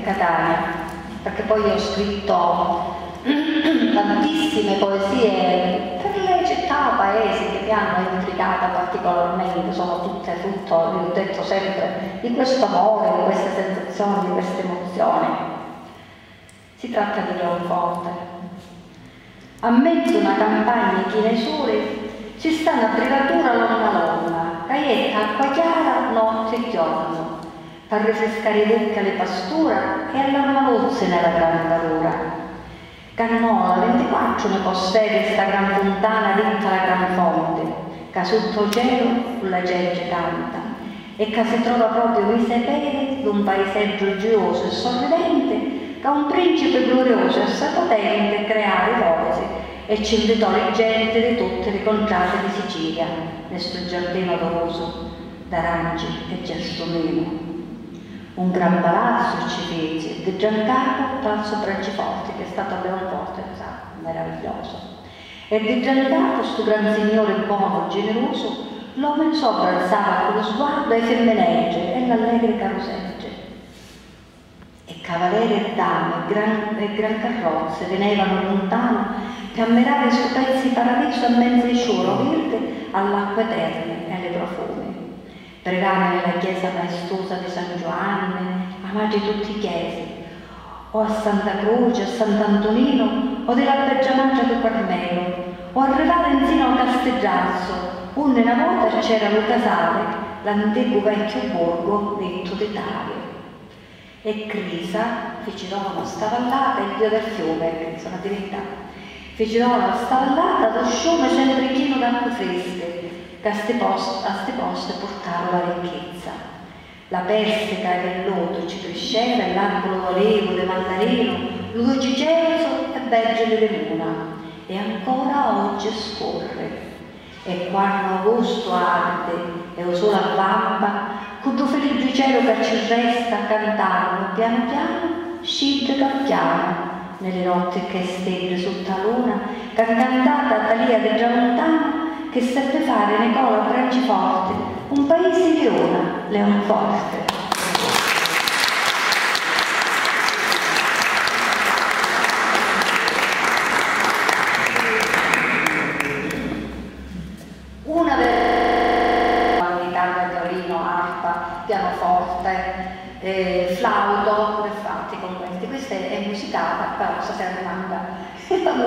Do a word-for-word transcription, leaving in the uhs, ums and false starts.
Catania, perché poi ho scritto tantissime poesie per le città, paesi che mi hanno intrigata particolarmente, sono tutte frutto, vi ho detto sempre, di questo amore, di queste sensazioni, di queste emozioni. Si tratta di Leonforte. A menzu na campagna china i suri ci sta na brivatura lonna lonna ca jetta acqua chiara notti e jornu p'arrifriscari i vucchi a li pastura e a l'armaluzzi nella gran calura. Cannola vintiquattru ni pò steri sta gran funtana ditta la gran fonti ca sutta u celu cu la genti canta e ca si trova propriu misa ai pedi d'un paiseddu gioiosu e sorridenti ca un principi gluriosu e assai potenti creari vosi e ci nvitò li genti di tutti li contrati di Sicilia nni stu giardinu odorosu d'aranci e gelsuminu. Un gran palazzu ci fici, di giancapu Palazzu Branciforti, che è stato a Leonforte, sa, meraviglioso. E di giancapu stu gran signuri bonu, generusu, l'omini so abbrazzava cu lu sguardu e i fimmineddi e l'allegri caruseggi. E cavaleri e dami e gran, e gran carrozzi vinevanu luntanu pi ammirari stu pezzu i paradisu a menzu i ciuru virdi all'acqua eterni e a li profumi. Pregànimi la chiesa maestusa di San Giuanni, a matri di tutti i chiesi, o a Santa Cruci, a Sant'Antuninu, o di la Bedda Matri di Carmelu, o arrivari nsinu a Castiddrazzu, unni na vota c'era lu casali, l'anticu vecchiu borgu dittu di Tavi. E Crisa fici dona sta vallata, il dio del fiume, Crisa, una divinità, fici dona sta vallata dû sciumi sempri chinu d'acqui frischi, ca a sti post-, a sti posti purtaru la ricchizza. La persica e villutu ci crisceva, e l'arbulu d'olivu, di mandarinu, lu duci cerzu e beddi di limuna, e ancora oggi scurri. E quannu Augustu ardi e u suli avvampa, cu ddu filiggiu celu ca ci resta, cantannu pianu pianu, sciddi ca pianu, nni li notti cc'è stiddi sutta a luna, ca ncantata talìa di tramuntana, chi seppi fari Nicola Branciforti, un paisi di una, Leonforte. Una delle chitarra, violino, arpa, pianoforte, eh, flauto, pure fatti con questi. Questa è, è musicata, però stasera mi manca